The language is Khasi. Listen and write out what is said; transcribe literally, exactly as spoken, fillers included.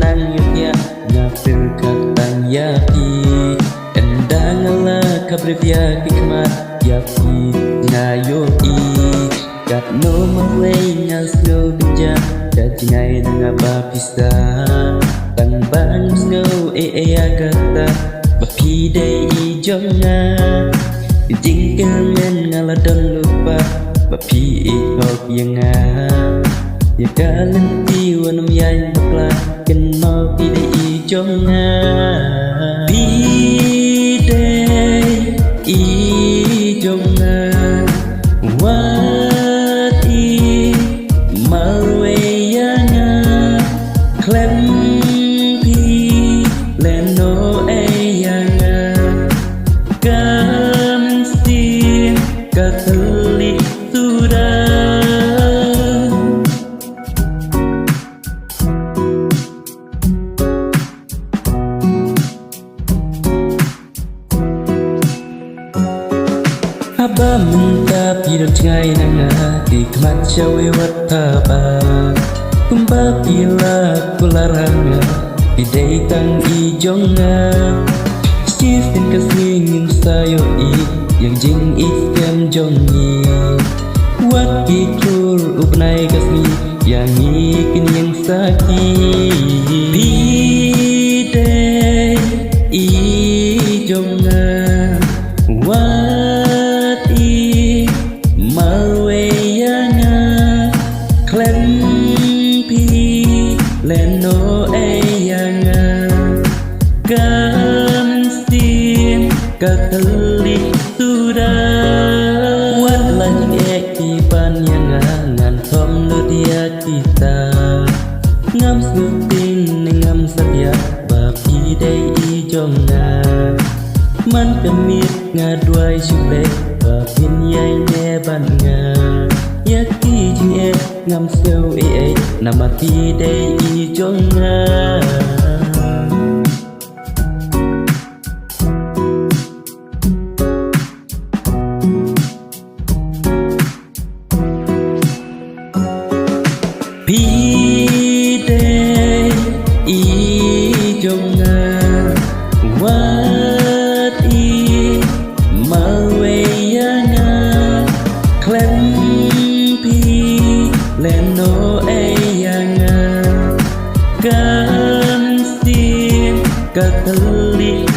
Nang ïa phi nga pyrkhat tang ïa phi. Ynda nga la khapbriew ïa ki khmat ïa phi nga ïohi. Katno marwei nga sngew kynjah ka jngai na nga ba phi sah. Tang ba nga sngew ei ei ïa kata ba phi dei i jong nga. Ka jingkyrmen nga la don lypa ba phi ïeit hok ïa nga. Ïa ka lynti wat nym ïaid bakla, kynmaw phi dei i jong nga. Phi dei i jong nga. Wat i marwei ïa nga. Khlem phi lehnoh ei ïa nga. Kam sien ka thylliej suda. Haba mynta phi don jngai na nga, ki khmat shawei wat haba. Kumba phi la kular ha nga, phi dei tang i jong nga. Shisien ka sngi ngin sa ïohi ïa ka jingïeit skhem jong ngi. Wat ki khlur u bnai ka sngi ïa ngi kin ïeng sakhi. Phi dei i jong nga. Wat i marwei ïa nga. Khlem phi lehnoh ei ïa nga. Kam sien ka thylliej suda. Wat la jingeh ki pan ïa nga, ngan kham lut ïa kita. Ngam sngewthuh ne ngam satia ba phi dei i jong nga. Man ka miet nga duwai shuh leh ba phin ïaineh bad nga. Ïa ki jingeh ngam sngew ei ei, namar phi dei i jong nga. Phi dei i jong nga, wat i marwei ïa nga, khlem phi lehnoh ei ïa nga, kam sien ka thylliej